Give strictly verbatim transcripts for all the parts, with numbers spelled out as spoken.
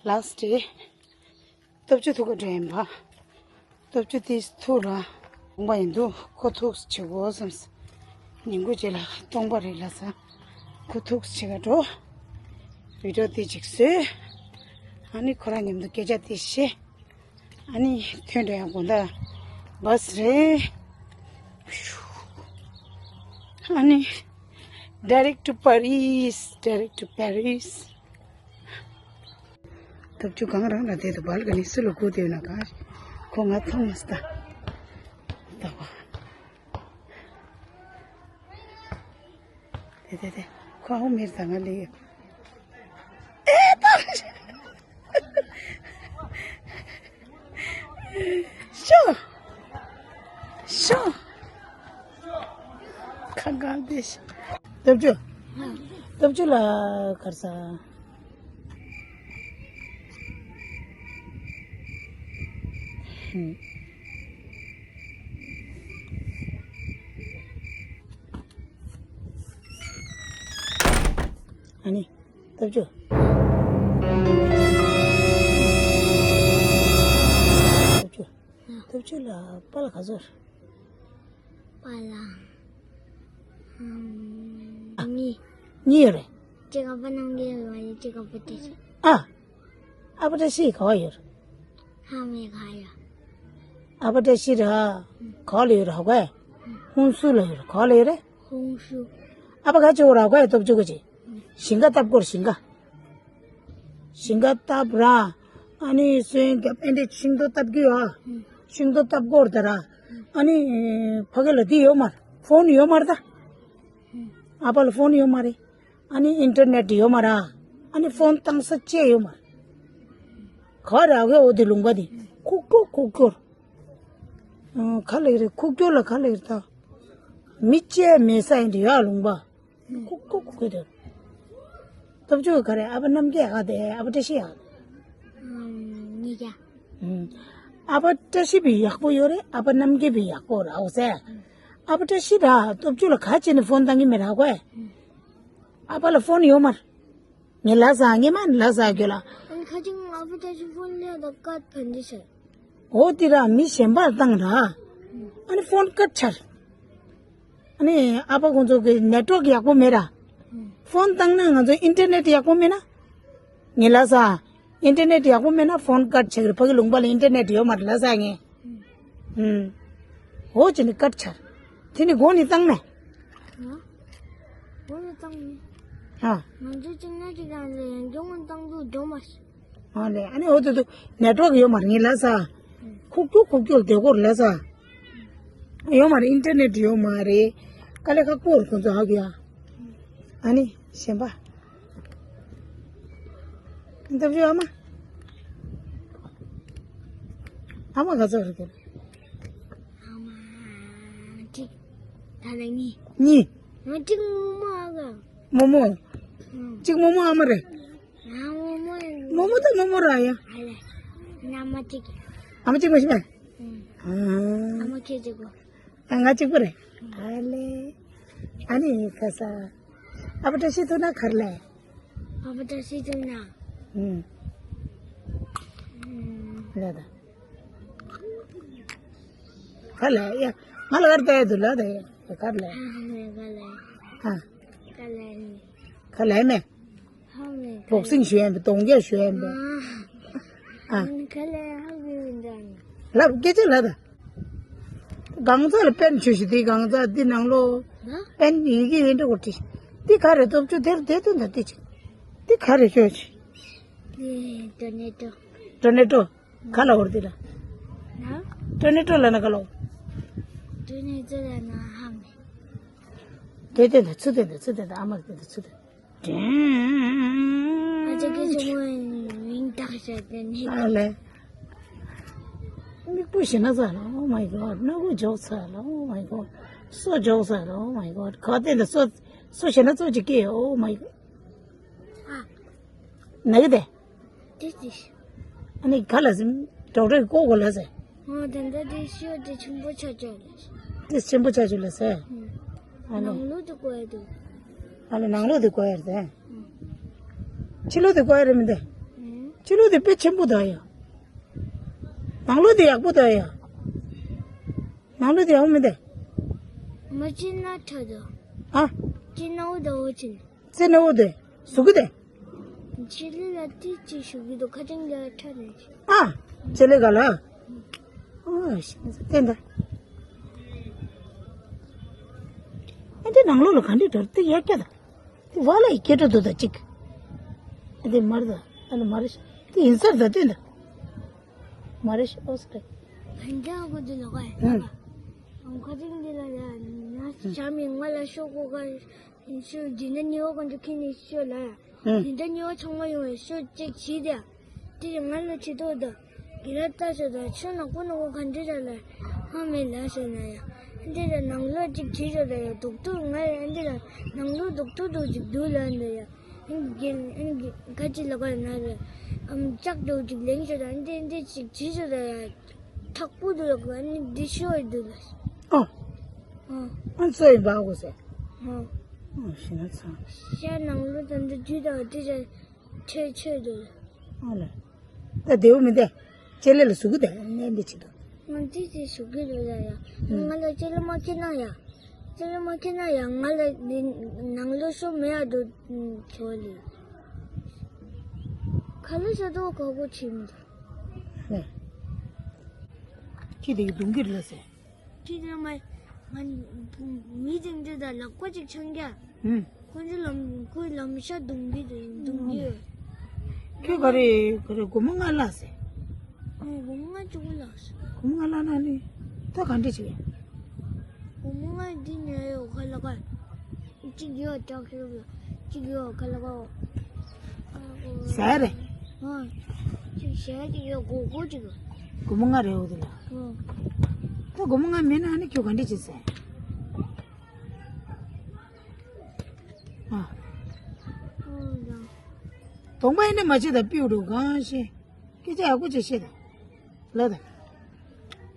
Last day. སྟོབས་ཆུ་ཐུག་ག་འགྲོ་ཡིན་པ། སྟོབས་ཆུ་དེ་ཐུག་ལ། སྟོང་པ་ཡིན་འདུག་ཁོ་ཐུག་བྱེད་དགོས་བསམས། ཉིན་གུང་རྗེས་ལ་སྟོང་པ་རེད་ལ་ས། ཁོ་ཐུག་བྱེད་ག་འགྲོ། བི་ཌིའོ་དེ་ཅིག་བཟོས། ཨ་ནི་ཁོ་རང་མཉམ་དུ་སྐད་ཆ་དེ་བཤད། ཨ་ནི་ཐོན་འགྲོ་ཡང་དགོང་དག་བྷ་སི་རེད། ཨ་ནི་direct to Paris, direct to Paris. སྟོབས་ཆུ་གང་རང་ལ་དེ་དུ་བལ་ག་ནི་སུ་ལ་སྒུག་དེ་ཡོད་ན་གང་ཞིག་ཁོ་ང་མཐོང་མ་སྟ། ལྟ་བ། དེ་དེ་དེ་ཁོ་ཧོ་མེར་ད་ང་ལི་ཡོད། ཨེ་ད། ཤོ། ཤོ། ཁ་གང་དེ་ཤོ། སྟོབས་ཆུ། སྟོབས་ཆུ་ལ་གར་ས། ཨ་ནི། སྟོབས་ཆུ། སྟོབས་ཆུ། སྟོབས་ཆུ་ལ་པཱ་ལགས་ག་ཚོད། པཱ་ལགས། ཨམ། གཉིས། གཉིས་ཡོད་རེད། གཅིག་ཨ་ཕ་རྣམ་རྒྱལ་ལགས་ཡོད། གཅིག་ཨ་ཕ་བཀྲ་ཤིས། ཨ། ཨ་ཕ་བཀྲ་ཤིས་ག་པར་ཡོད་རེད། ཧ་མེ་ག་ཡ། ཨ་ཕ་བཀྲ་ཤིས་ར། ག་པར་ཡོད་རེད་ཧ་གོ། ཧུན་སུར་ལ་ཡོད་རེད། ག་པར་ཡོད་རེད། ཧུན་སུར། ཨ་ཕ་ག་བྱེད་གོ་ར་གོ་ཡ་སྟོབས་ཆུ་ག་ཅི། ཞིང་ཁ་བཏབ་དགོས་རེད་ཞིང་ཁ། ཞིང་ཁ་བཏབ་ར། ཨ་ནི་སོན་རྒྱབ་ཨེ་འདྲས་ཤིང་ཏོག་བཏབ་རྒྱུ་ཡོད། ཤིང་ཏོག་བཏབ་དགོས་རེད་ད་ར། ཨ་ནི་ཕ་གི་ལ་འདི་ཡོད་མ་རེད། ཕོན་ཡོད་མ་རེད་ད། ཨ་ཕ་ལ་ཕོན་ཡོད་མ་རེད། ཨ་ནི་ཨིན་ཊར་ནེཊ་ཡོད་མ་རེད། ཨ་ནི་ཕོན་བཏང་ས་ཅི་ཡོད་མ་རེད། ག་ར་གི་འོ་དེ་ལུང་པ་དེ་ཁུག་ཀྱོག་ཁུག་ཀྱོག་ཨ། ག་ལེར་ཁུག་ཀྱོག་ལ་ག་ལེར་ད། མི་ཅི་མེད་ས་ཡིན་དེ་ཡོད་ལུང་པ། ཁུག་ཁུག་ཁུག་ཁུག་དེ། སྟོབས་ཆུ་ག་རེ་ཨ་ཕ་རྣམ་རྒྱལ་ཨ་དེ་ཨ་ཕ་བཀྲ་ཤིས་ཨ། ཨམ། གཉིས་ཀ། ཨམ། ཨ་ཕ་བཀྲ་ཤིས་པའི་ཡག་པོ་ཡོད་རེད། ཨ་ཕ་རྣམ་རྒྱལ་པའི་ཡག་པོ་ར་འོ་ཟེ། ཨ་ཕ་བཀྲ་ཤིས་ར་སྟོབས་ཆུ་ལ་ག་བྱས་ནས་ཕོན་བཏང་གི་མེད་ར་གོ། ཨ་ཕ་ལ་ཕོན་ཡོད་མ་རེད། ངས་ལབ་ས་ངས་མ་ལབ་ས་གྱོད་ལ། ཨ་ནི་ཁ་ཅིག་ཨ་ཕ་བཀྲ་ཤིས་ཕོན་ལས་ད་ཀ་ཕན་འདི་ཤར། འོ་དེ་ར་མི་གཞན་པར་བཏང་ར། ཨ་ནི་ཕོན་ཀཊ་ཆར། ཨ་ནི་ཨ་ཕ་ཁོང་ཚོ་གི་ནེཊ་ཝརཀ་ཡག་པོ་མེད་ར། ཕོན་བཏང་ན་ང་ཚོ་ཨིན་ཊར་ནེཊ་ཡག་པོ་མེད་ན། ངས་ལབ་ས། ཨིན་ཊར་ནེཊ་ཡག་པོ་མེད་ན་ཕོན་ཀཊ་ཆགས་རེད། ཕ་གི་ལུང་པ་ལ་ཨིན་ཊར་ནེཊ་ཡོད་མ་རེད་ལབ་ས་ངས། ཨུམ། འོ་ཅི་ནི་ཀཊ་ཆར། དེ་ནི་སྒོ་ནས་བཏང་མེད། ཧ། སྒོ་ནས་བཏང་མེད། ཧ། ང་ཚོ་གཅིག་ན་གཅིག་རང་ལ་ཡང་སྐྱོ་ངོ་བཏང་འདུག་འགྲོ་མ་སོང་། ཨ་ལེ། ཨ་ནི་འོ་དེ་དུ་ནེཊ་ཝརཀ་ཡོད་མ་རེད་ངས་ལབ་ས། ཁུག་ཀྱོག་ཁུག་ཀྱོག་དེ་སྐོར་ལབ་ས། ཡོད་མ་རེད། ཨིན་ཊར་ནེཊ་ཡོད་མ་རེད། དཀའ་ལས་ཁག་པོ་རེད་ཁོང་ཚོ་ཧ་གི་ཡ། ཨ་ནི་གཞན་པ། སྟོབས་ཆུ་ཨ་མ། ཨ་མ་ག་ཚོད་རེད་དེ། ཨ་མ་གཅིག་ད་ལ་གཉིས། གཉིས། ང་གཅིག་རྨོ་མོ་ཨ་ག་རྨོ་མོ། ཨང་། གཅིག་རྨོ་མོ་ཨ་མ་རེད། ང་རྨོ་མོ་ཡིན། རྨོ་མོ་དང་རྨོ་མོ་ར་ཡ། ཨ་ལེ། ང་ཨ་མ་གཅིག་ཨ་མ་གཅིག་མ་ཤི་མེད། ཨང་། ཨ་མ་ཁྱེད་གཅིག་པོ། ཨ་ང་གཅིག་པོ་རེད། ཨ་ལེ། ཨ་ནི་ཁ་ས། ཨ་ཕ་བཀྲ་ཤིས་ཐུག་ན་ག་རེ་ལབ། ཨ་ཕ་བཀྲ་ཤིས་ཐུག་ན། ཨུམ། ཨུམ། ལ་ད། ག་ལ་ཡ། ང་ལ་གར་ལྟ་ཡ་དུ་ལ་ད་ཡ། ག་ལ། ཨ་ཧ་མེ་ག་ལ། ཨ། ག་ལ་ནི། ག་ལ་མེ། ཧ་མེ་ག་ལ། བོག་སིང་ཞུ་ཡ་མེ། གདོང་རྒྱག་ཞུ་ཡ་མེ། ཨ། ཨ། ག་ལ་ཧ་གི་ཡིན་ད་ནི། ལབ་སྐད་ཆ་ལ་ད། གང་ཟག་ལ་པན་ཆུ་ཞིག་དེ་གང་ཟག་དེ་ནང་ལོ། ན། པན་ཡི་གེ་ཡིན་འགྲོ་གོ་དྲི། དེ་ག་རེ་སྟོབས་ཆུ་དེར་དེ་དོན་ད་དེ་ཅིག་དེ་ག་རེ་ཤོད་ཅིག་དེ་ཏོ་ནེ་ཏོ། ཏོ་ནེ་ཏོ། ག་ལ་འོར་དེ་ལ། ན། ཏོ་ནེ་ཏོ་ལ་ན་ག་ལ་འོར། ཏོ་ནེ་ཏོ་ལ་ན་ཧ་མེ། དེ་དེ་ད་ཚུ་དེ་ད་ཚུ་དེ་ད་ཨ་མ་དེ་ད་ཚུ་དེ། ཨ་ཅག་གི་ཅུང་མིང་བཏགས་བྱས་ཏེ་ནི། ཨ་ལེ། མིག་སྤུ་ཞེ་ན་ཚ་ལ། Oh my God. སྣ་ཁུག་འཇོག་ཚ་ལ། Oh my God. སོ་འཇོག་ཚ་ལ། Oh my God. ག་དེ་འདྲ་སོ་སོ་ཞེ་ན་ཚོ་ཅིག་སྐྱེས། Oh my God. ཨ། ན་གི་དེ། དེ་དེ། ཨ་ནི་ག་ལ་སིམ་ཌོག་ཊར་གི་ཀོ་གོ་ལ་ཟེར། ཨོ་དེ་འདྲ་དེ་ཤོད་དེ་ཆེན་པོ་ཆ་ཆ་ལ། དེ་ཆེན་པོ་ཆ་ཆ་ལ་ཟེར། ཨ་ནི། ནང་ལོགས་དེ་བཀོད་ཡ་དེ། ཨ་ལེ་ནང་ལོགས་དེ་བཀོད་ཡ་རེད་དེ། ཕྱི་ལོགས་དེ་བཀོད་ཡ་རེད་མི་འདུག་ཕྱི་ལོགས་དེ་དཔེ་ཆེན་པོ་དང་ཡ། ནང་ལོགས་དེ་ཡག་པོ་དང་ཡ། ནང་ལོགས་དེ་ཡག་པོ་མི་འདུག་མ་ཕྱི་ན་ཁྲ་དོ། ཨ། ཕྱི་ན་འུ་དོ་འུ་ཕྱི་ན། ཚེ་ན་འུ་དེ། ཟུག་གི་དེ། ཕྱི་ལི་ལ་ཏི་ཅི་ཞུ་གི་དོ་ཁ་ཅང་ག་ཁྲ་ནི་ཅི། ཨ། ཕྱི་ལི་ག་ལ། ཨ་ཤིང་ས་བསྟན་ད། ཨ་དེ་ནང་ལོགས་ལ་ག་འདྲི་དོར་དེ་ཡག་སྐྱ་དང་། དེ་བ་ལ་ཡི་སྐད་འགྲོ་འདུག་ད་ཅིག་ཨ་དེ་མར་ད། ཨ་ལ་མར་ཤ་དེ་ཡིན་སར་ད་བསྟན་ད། མར་ཤ་ཨོ་སི་ཏྲེ། ཧན་ཏེ་ཨ་གོ་དེ་ལོ་ག་ཡ། ཨང་ཁ་ཅིང་དེ་ལ་ཡ་ན་ཤ་མི་ང་ལ་ཤོ་གོ་ག་ཤོ་དེ་ན་ཉི་འོ་གོན་ཏུ་ཁྱི་ནི་ཤོ་ལ་ཡ། དེ་ན་ཉི་འོ་ཚང་མ་ཡོང་བའི་ཤོ་ཅིག་བྱིས་ཏེ་ཡ། དེ་རིང་ང་ལ་ཆེ་ཏོག་དང་། གི་ལ་ལྟ་ཤོག་དང་ཆུ་ནག་པོ་ནག་པོ་ག་འདྲ་ར་ལ། ཧ་མེད་ལ་ཤོག་ན་ཡ། འདི་ར་ནང་ལོགས་ཅིག་བྱིས་ཤོག་དང་ཡ་དུག་དུག་ང་ཡ་འདི་ར་ནང་ལོགས་དུག་དུག་དུག་ཅིག་འདུག་ལ་འདི་ཡ། ཨིན་གི་ཨིན་གི་ག་ཅི་ལ་ག་ན་ར། ཨམ་ལྕགས་དུག་ཅིག་ལེན་ཤོག་དང་འདི་འདི་ཅིག་བྱིས་ཤོག་དང་ཡ། མཁྲེགས་པོ་འདུག་ལ་ག་ནི་འདི་ཤོ་ཡི་འདུག་ལ། ཨོ། ཨོ། ཨ་ཚོ་ཡིན་པ་གོ་སེ། ཨོ། ཨོ་ཤི་ན་ཚང་། ཤ་ནང་ལོགས་དང་འདི་དུས་དང་དུས་ཅིག་ཆོས་ཆོས་འདུག་ལ། ཨ་ལ། ད་བདེ་བོ་མི་འདུག་ཅེ་ལེ་ལ་ཟུག་གི་འདུག་ངས་འདི་བྱེད་དོ། ང་ཏི་ཏི་ཟུག་གི་འདུག་ཡ་ཡ། ང་ལ་ཅེ་ལེ་མ་ཁྱེར་ན་ཡ། ཅེ་ལེ་མ་ཁྱེར་ན་ཡ་ང་ལ་འདི་ནང་ལོགས་ཤོ་མེད་ཡ་འདུག་ཆོ་ལི། ཁ་ལོ་ཤ་དོ་ག་གོ་ཆེ་མི་འདུག་ཁྱི་དེ་གི་གདུང་འདིར་ལ་ཟེར། ཁྱི་དེ་མ་ང་མི་དེ་འདྲ་ད་ལག་པ་ཅིག་འཆང་རྒྱ། ཧུམ། ཁོ་ཚོ་ལམ་ཁོའི་ལམ་ཤ་རྡུང་གི་རེད་རྡུང་གི་ཡོད། ཁྱོད་ག་རེ་ག་རེ་སྒོར་མོ་ལྔ་བརླགས་ཟེར། ཨ་སྒོར་མོ་ལྔ་བཅུ་དགུ་བརླགས་ཟེར། སྒོར་མོ་ལྔ་བརླགས་ན་ནི་ད་ག་འདྲ་བྱེད། སྒོར་མོ་ལྔ་འདི་ཉོས་ཡོད་ཁ་ལ་ཁ། གཅིག་ཡོད་ལྕགས་ཤོག་ལ་གཅིག་ཡོད་ཁ་ལ་ཁ། ཟ་རེད། ཨ། གཅིག་ཟ་གཅིག་ཡོད་སྒོར་སྒོར་གཅིག་སྒོར་མོ་ལྔ་རེད་འོ་དེ་ལ། ཨ། ད་སྒོར་མོ་ལྔ་མེད་ན་ཨ་ནི་ཁྱོད་ག་འདྲ་བྱེད་ཟེར། ཨ། ཨོ་ཡ། གདོང་པ་ཡིན་ན་མ་བྱེད་དང་པིའུ་འགྲོ་གང་ཤེས། སྐད་ཆ་ཡག་པོ་ཅིག་བཤད་དང་། ལ་དང་།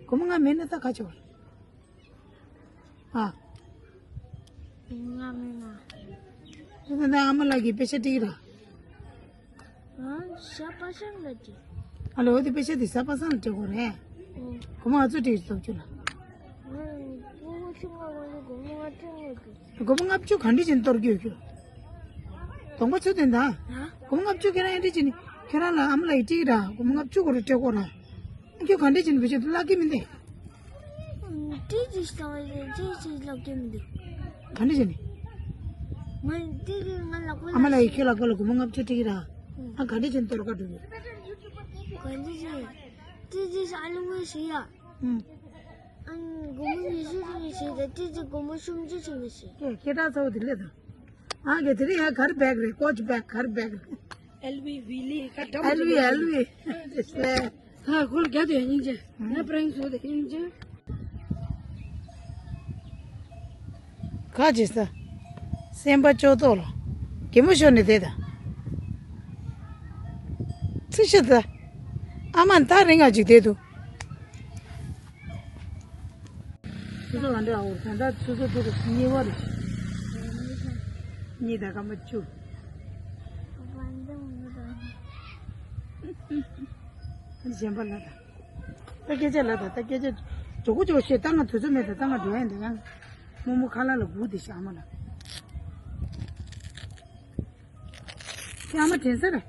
སྒོར་མོ་ལྔ་མེད་ན་ད་ག་ཆོག་ཨ། ང་མིན་ན། ད་ད་ཨ་མ་ལགས་ཀྱིས་དཔེ་ཆ་སྤྲད་ཀྱི་ར། ཨ། ཤ་པ་སངས་ལ་སྤྲད། ཨ་ལོ་དེ་དཔེ་ཆ་དེ་ཤ་པ་སངས་ལ་སྤྲད་དགོས་རེད། ཨོ། སྒོར་མོ་ཨ་ཚོ་སྤྲད་ཀྱི་སྟོབས་ཆུ་ལ། ང་སྒོར་མོ་ཆུང་ང་ང་ལ་སྒོར་མོ་ལྔ་བཅུ་ལྔ་བཅུ། སྒོར་མོ་ལྔ་བཅུ་ག་འདྲ་བྱས་ནས་གཏོར་གྱི་ཡོད་ཁྱོད། གདོང་པ་ཚོ་དེ་འདྲ། ཧ། སྒོར་མོ་ལྔ་བཅུ་ཁྱེད་རང་ཡང་སྤྲད་ཀྱི་ནི་ཁྱེད་རང་ལ་ཨ་མ་ལགས་ཀྱིས་སྤྲད་ཀྱི་ར་སྒོར་མོ་ལྔ་བཅུ་གོ་རེ་སྤྲད་དགོས་ར། ཁྱོད་ག་འདྲ་བྱས་ནས་བེད་སྤྱོད་བརླག་གི་མི་འདུག་ཏི་ཅི་ཤི་ཏང་ཅི་ཅི་ལབ་ཀྱི་མི་འདུག་ག་འདྲ་བྱས་ནས། ང་ཏི་ཅི་ང་ལག་པ་ཨ་མ་ལགས་ཡིས་ཁྱོད་ལག་པ་ལ་སྒོར་མོ་ལྔ་བཅུ་སྤྲད་ཀྱི་ར། ཨ་ག་འདྲ་བྱས་ནས་གཏོར་ག་འགྲོ་གི། ག་འདྲ་བྱས། ཏི་ཅི་ཤ་ལུ་མི་ཤི་ཡ། ཨུམ། ཨ་ནི་སྒོར་མོ་ཉི་ཤུ་ཅིག་ནི་ཤི་ད་ཏི་ཅི་སྒོར་མོ་སུམ་ཅུ་ཅིག་ནི་ཤི། ཁྱེད་ཁྱེད་རང་ཚ་བོ་དེ་སླེབས་དང་། ཨ་གེ་དེ་རིང་ཡ་གར་བེག་རེད་ཀོ་ཆི་བེག་གར་བེག་རེད། ཨེལ་ཝི་ཝི་ལི་ཁ་འགྲམ་ཨེལ་ཝི་ཨེལ་ཝི། ད་ཁོ་ལ་རྒྱ་དེ་སྙིང་རྗེ། ང་པྲེང་བཟོ་དེ་སྙིང་རྗེ། ཁ་ཅིག་ས། སེམས་པ་ཅོག་ཏོག་ལ། གད་མོ་ཤོར་ནས་བསྡད་ད། ཚི་ཤི་ད། ཨ་མ་ད་རིང་ང་ཅིག་བསྡད་འདུག་ཆུ་ཚོད་ག་འདྲ་ཨའོ་ད་ལྟ་ཆུ་ཚོད་དེ་རུ་གཉིས་པ་རེད། གཉིས་དང་སྐར་མ་བཅུ། གཞན་པ་ལ་ད། ད་སྐད་ཆ་ལ་ད་ད་སྐད་ཆ་ཇོ་གོ་ཇོ་བཤད་ད་ང་དུས་ཚོད་མེད་ད་ད་ང་འགྲོ་ཡ་འདི་ཡང་རྨོ་མོ་ཁ་ལག་ལ་སྒུག་དེ་ཤ་མ་ལ། ཁྱེད་ཨ་མ་དྲན་ས་རེད།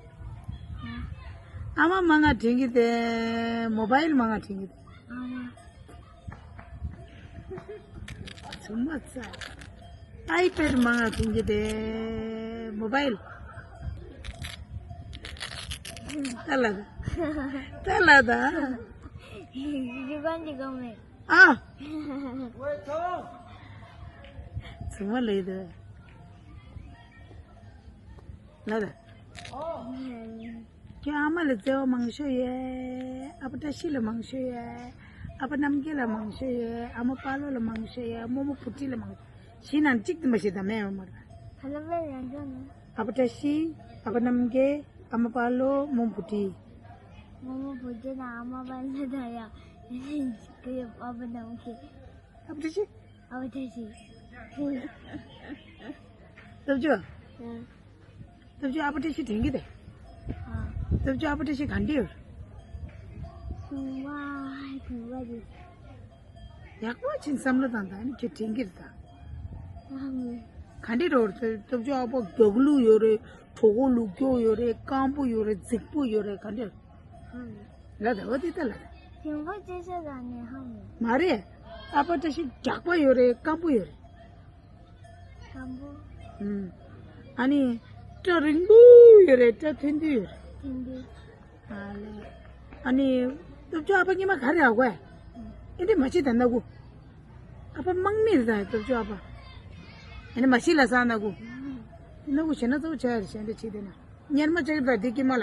ཨ་མ་མ་ང་དྲན་གི་དེ་མོ་བྷའིལ་མ་ང་དྲན་གི་དེ། ཨ་མ། ཚུ་མ་ཚ། ཨའི་པེཌ་མ་ང་དྲན་གི་དེ་མོ་བྷའིལ། ད་ལ་ད། ད་ལ་ད། རི་བན་གྱི་གོང་མེད། ཨ། ཚུ་མ་ལེ་དེ། ལ་ད། ཁྱོད་ཨ་མ་ལ་བརྩེ་བ་མང་ཤོས་ཡོད། ཨ་ཕ་བཀྲ་ཤིས་ལ་མང་ཤོས་ཡོད། ཨ་ཕ་རྣམ་རྒྱལ་ལ་མང་ཤོས་ཡོད། ཨ་མ་དཔའ་ལོ་ལ་མང་ཤོས་ཡོད། རྨོ་མོ་བུ་ཁྲིད་ལ་མང་ཤོས། གཞན་ནང་གཅིག་ཏུ་མ་ཤེས་དང་མེད་ཡོད་མ་རེད། ད་ལ་བས་རང་སྐྱོང་ནི། ཨ་ཕ་བཀྲ་ཤིས། ཨ་ཕ་རྣམ་རྒྱལ། ཨ་མ་དཔའ་ལོ། རྨོ་མོ་བུ་ཁྲིད། རྨོ་མོ་བུ་ཁྲིད་དང་ཨ་མ་དཔའ་ལོ་དང་ཡ། ཁོའི་ཨ་ཕ་རྣམ་རྒྱལ། ཨ་ཕ་བཀྲ་ཤིས། ཨ་ཕ་བཀྲ་ཤིས། སྟོབས་ཆུ། ཨ། སྟོབས་ཆུ་ཨ་ཕ་བཀྲ་ཤིས་དྲན་གི་དེ། ཨ། སྟོབས་ཆུ་ཨ་ཕ་བཀྲ་ཤིས་ག་འདྲ་ཡོད། བུང་བ་བུང་བ་རེད། ཡག་པོ་ཕྱིན་བསམ་བློ་བཏང་དང་ཨ་ནི་ཁྱོད་དྲན་གྱི་རེད་ད། ཨ་མ། ག་འདྲ་རེད། སྟོབས་ཆུ་ཨ་ཕ་མགྱོགས་ལུག་ཡོད་རེད། གྲོད་ཁོག་ལུག་སྐྱོ་ཡོད་རེད། སྐམ་པོ་ཡོད་རེད། རྫིག་པོ་ཡོད་རེད། ག་འདྲ་རེད། ཨ་མ། ལ་ད་འོ་དེ་ལྟ་ལ་ད། དེང་པོ་ཅི་ཤ་ད་ནས་ཧ་མ། མ་རེད། ཨ་ཕ་བཀྲ་ཤིས་རྒྱགས་པ་ཡོད་རེད། སྐམ་པོ་ཡོད་རེད། སྐམ་པོ། ཨུམ། ཨ་ནི། སྐྲ་རིང་པོ་ཡོད་རེད། སྐྲ་ཐོན་དུས་ཡོད་རེད། ཐོན་དུས། ཨ་ལེ། ཨ་ནི། སྟོབས་ཆུ་ཨ་ཕ་སྔོན་མ་ག་རེ་ཡག་གོ་ཨེ། ཨེ་འདྲ་མ་བྱེད་ད་ན་གུ། ཨ་ཕ་དམག་མི་རེད་ད་སྟོབས་ཆུ་ཨ་ཕ། ཨེ་འདྲ་མ་བྱེད་ལ་ས་ན་གུ། ན་གུ་བྱེད་ན་གཙོ་བོ་བྱ་ཡ་རེད་གཞན་འདྲ་བྱེད་དེ་ན། གཉེར་མ་བྱེད་ད་འདི་སྐྱེས་མ་ལ།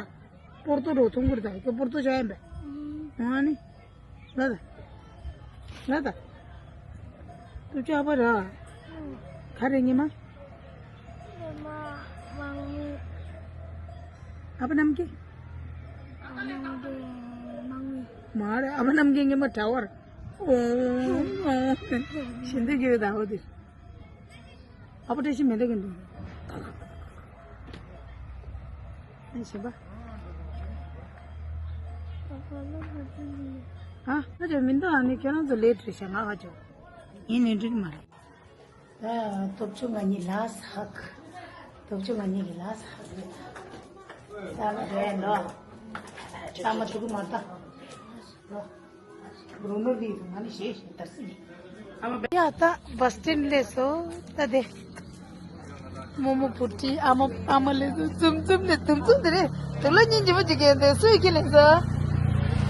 སྤོར་ཏོ་རོ་ཐུང་གུར་ད་ཁྱོད་སྤོར་ཏོ་བྱ་ཡ་འབད། ཨ་ནི། ལ་ད། ལ་ད། སྟོབས་ཆུ་ཨ་ཕ་ར། ག་རེ་སྔོན་མ། སྔོན་མ་དམག་མི། ཨ་ཕ་རྣམ་རྒྱལ། ཨ་ཕ་རྣམ་རྒྱལ་དམག་མི། མ་རེད། ཨ་ཕ་རྣམ་རྒྱལ་སྔོན་མ་གྲྭ་བར། ཨོ། ཨོ། ཞིན་དུ་གྱོད་ད་འོ་དེ། ཨ་ཕ་བཀྲ་ཤིས་མེད་ད་གི་འདུག་ཨེ་ཞེས་པ། ཨ་ཁ་ལ་ཧ་ཅང་ཡིན། ཨ་ཁ་ཅག་མི་འདུག་ཨ་ནི་ཁྱེད་རང་ཚོ་ལས་བྲིས་ཤག་ང་ཧ་ཅང་ཡིན་ནི་འགྲིག་མ་རེད། ད་སྟོབས་ཆུ་ང་གཉིས་ལ་ཧག་སྟོབས་ཆུ་ང་གཉིས་ཀྱི་ལ་ཧག་རེད། ད་ལ་རེད་ལོ། ད་མ་ཐུག་གི་མ་ད། ལོ། རུ་ནོར་འདི་ང་ནི་ཞེས་ཞེས་དར་སི་ནི། ཡ་ད་བ་སི་ཊེན་སླེབས་སོང་ད་དེ། རྨོ་མོ་བུ་ཁྲིད་ཨ་མ་ཨ་མ་སླེབས་སོང་། ཙུམ་ཙུམ་ནས་ཙུམ་ཙུམ་དེ་རེད། དུག་ལ་སྙིང་རྗེ་པོ་ཅིག་གས་དེ་སུས་ཁྱེར་སླེབས་སོང་།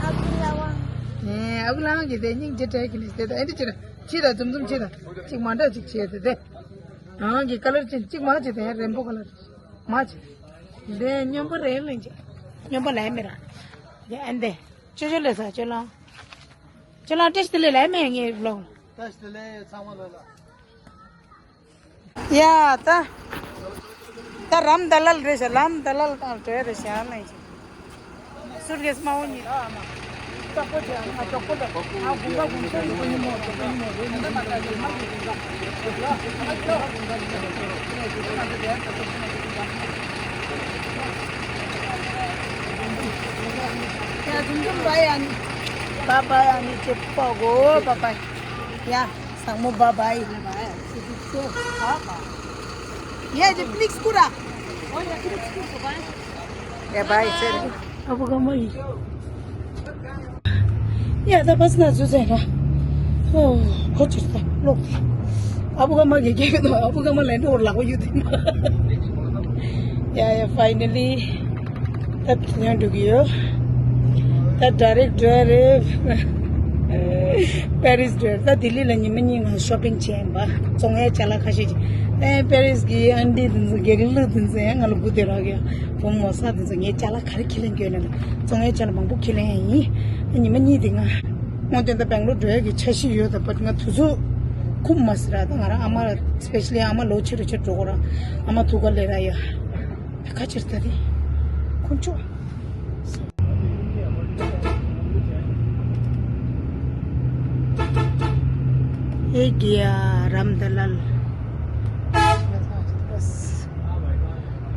ཨ་ཁུ་ལ་དབང་། ཨེ་ཨ་ཁུ་ལ་དབང་གིས་དེ་སྙིང་རྗེ་སྤྲད་ཀྱི་ནས་དེ་ད་ཨེ་འདྲ་ཅིག་ར་ཁྱེར་ད་ཙུམ་ཙུམ་ཁྱེར་ད་ཅིག་མ་འདྲ་ཅིག་བྱས་ཏེ་དེ། རང་གི་ཀ་ལར་ཅན་ཅིག་མ་བྱས་ཏེ་རེན་བོ་ཀ་ལར་མ་བྱས། དེ་སྨྱོན་པ་རེད་ལེན་ཅིག་སྨྱོན་པ་ལས་མི་ར། དེ་ཨེ་འདི། ཅོ་ཅོ་ལས་ས་ཅོ་ལང་། ཅོ་ལང་ཏེ་ཤི་ལེ་ལེ་མེ་ངེ་བློ། ཏེ་ཤི་ལེ་ཚང་མ་ལ་ལ། ཡ་ད། ད་རམ་ད་ལལ་རེ་ཤ་ལམ་ད་ལལ་གང་བྲེ་རེ་ཤ་ནས་ཤི། སུར་གེས་མ་འོ་ཉི། ཨ་མ། ཏོག་པོ་ཅན་ཨ་ཏོག་པོ་ལ་ཨ་གུང་ག་གུང་ཚོ་ཡིན་པོ་ཡིན་མོ་ཏོག་པོ་ཡིན་མོ་རེ་ནི་མ་ད་ཡིན་མ་གི་གུང་ག། ཡ་ཛུམ་ཛུམ་བྷའི་ཨ་ནི། བྷའི་བྷའི་ཨ་ནི་ཅེ་པོ་གོ་བྷའི་བྷའི། ཡ་ཟང་མོ་བྷའི་བྷའི། ཡ་ཅེ་པི་ལིག་སྐུ་ར། ཡ་བྷའི་ཅེ། ཨ་བུ་ག་མ་ཡི། ཡ་ད་པ་སི་ན་ཟུ་ཟེར་ར། ཨོ་ཁོ་ཅིར་ད་ལོག་ཨ་བུ་ག་མ་གི་གེ་གི་དོ་ཨ་བུ་ག་མ་ལེན་འགྲོ་ལག་པ་ཡུ་དེ་མ། ཡ་ཡ་ཕའི་ནལ་ལི། ད་ཐོན་འགྲོ་གི་ཡོད། ད་ཌའི་རེག་ཌའི་རེག་པེ་རིས་འགྲོ། ད་ལྡི་ལི་ལ་ཉི་མ་གཉིས་ང་ཤོ་པིང་བྱས་ཡིན་པ། བཙོང་ཡས་ཅ་ལག་ཁ་ཤས་ཅིག་ཨེ་པེ་རིས་གི་ཨན་ཏི་དེ་ཚོ་དགེ་ལུགས་དེ་ཚོ་ཡང་ང་ལ་སྒུག་བསྡད་རོགས་གི། བུ་མོ་ས་དེ་ཚོ་ངས་ཅ་ལག་ག་རེ་ཁྱེར་ལེན་གྱི་ཡོད་ན། བཙོང་ཡས་ཅ་ལག་མང་པོ་ཁྱེར་ལེན་ཡིན། ཉི་མ་གཉིས་དེ་ང་སྔོན་ཐོན་ད་སྦེང་ལོར་འགྲོ་ཡས་ཀྱི་འཆར་གཞི་ཡོད་ད། བཊ་ང་དུས་ཚོད་ཁུམ་མ་སི་ར། ད་ང་རང་ཨ་མ་སི་པེ་ཤལ་ལི་ཨ་མ་ལོ་ཆེ་རུ་ཆེ་འགྲོ་གོ་ར། ཨ་མ་ཐུག་ག་ལེ་ར་ཡ། ད་ཁ་ཕྱིར་ད་དེ། ཁོང་ཚོ། ཨེ་གི་ཡ་རམ་ད་ལལ། ད་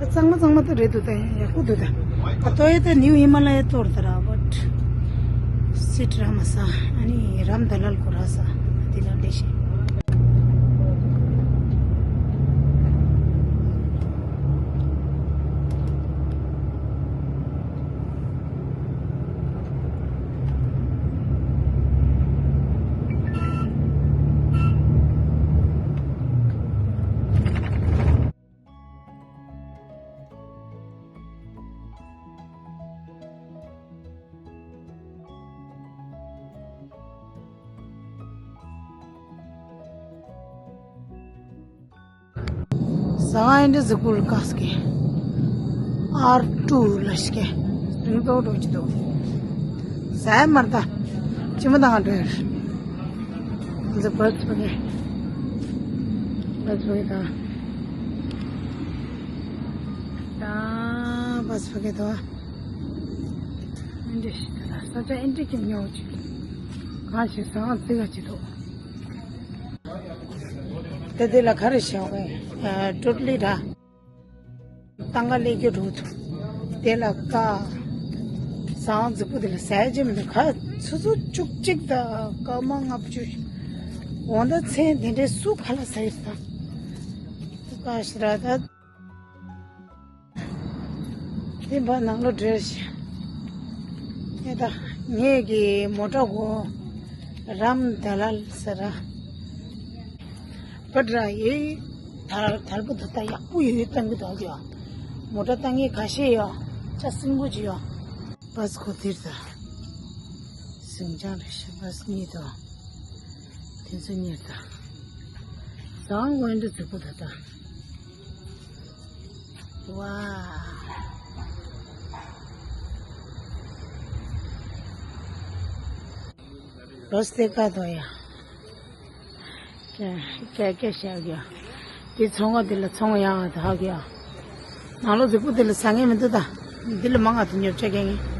གཙང་མ་གཙང་མ་ད་རེད་འདུག་ད་ཡག་པོ་འདུག་ད། ད་ཏོ་ཡོ་ཏ་ནིའུ་ཧི་མ་ལ་ཡ་ཏོར་ད་ར་བཊ། སི་ཊི་ར་མ་ས་ཨ་ནི་རམ་ད་ལལ་ཁོ་ར་ས་དེ་ལ་ལས་ཤེས། ཟ་ང་ཨིན་ཌི་ཟི་ཀུལ་ཀ་སི་ཀེ། ཨར་ཊུ་ལ་ཤི་ཀེ། རིང་ཏོག་ཏོག་ཅི་ཏོ། ཟ་ཡ་མར་ད། ཅི་མ་ད་ང་འདྲ་ཡར། ཛི་བཱས་ཕ་གེ། བཱས་ཕ་གེ་ད། ད་བཱས་ཕ་གེ་ད། ཨིན་ཌི་ཤི་ད་ས་ཆ་ཨིན་ཌི་ཀེ་ཉོ་ཅི། གང་ཞིག་ཟ་ང་ཙི་ག་ཅི་ཏོ། དེ་དེ་ལ་ག་རེ་བྱ་བ། ཨ་ཊོ་ཊ་ལི་ར། ཏང་ག་ལེ་གྱོ་འགྲོ་ཐུབ། དེ་ལ་ཀ། ཟངས་རྫིག་པོ་དེ་ལ་ཟ་ཡ་ཅི་མི་འདུག་ཁ་ཆུ་ཚོད་བཅུ་གཅིག་དང་སྐར་མ་ལྔ་བཅུ། འོ་ད་མཚན་དེ་འདྲའི་སུ་ག་ལ་ཟ་ཡི་ད། ཀ་ཤི་ར་ད། དེ་འབའ་ནང་ལོ་བྲེལ་ཞིང་། ངས་ད་ངས་ཀྱི་མོ་ཊ་གོ་རམ་ད་ལ་ཟེར་ར། པ་དྲ་ཡེ། དར་དར་པོ་ད་ད་ཡག་པོ་ཡོད་ཡོད་བཏང་གི་འདུག་ཡ། མོ་ཊ་བཏང་ངེས་ཁ་ཤས་ཡོད། ཅ་སྲིན་པོ་ཅི་ཡོད། བ་སི་གོ་དིར་ད། ཟིང་ཆ་རེ་ཞིག་བ་སི་གཉིས་དང་། དེ་ཚོ་གཉིས་ད། ཟངས་དངོས་འདྲ་རྫིག་པོ་ད་ད། ཝ། རོ་སྟེ་ཀ་དོ་ཡ། ཀྱ་ཀྱ་ཀྱ་ཤ་གི་ཡ། དེ་ཚོང་བ་དེ་ལ་ཚོང་ཡང་ང་དུ་ཧ་གི་ཡ། ནང་ལོ་རྫིག་པོ་དེ་ལ་ཟ་ངེས་མི་འདུག་ད། འདི་ལ་མང་ང་དུ་ཉོ་ཆ་གི་ངེས།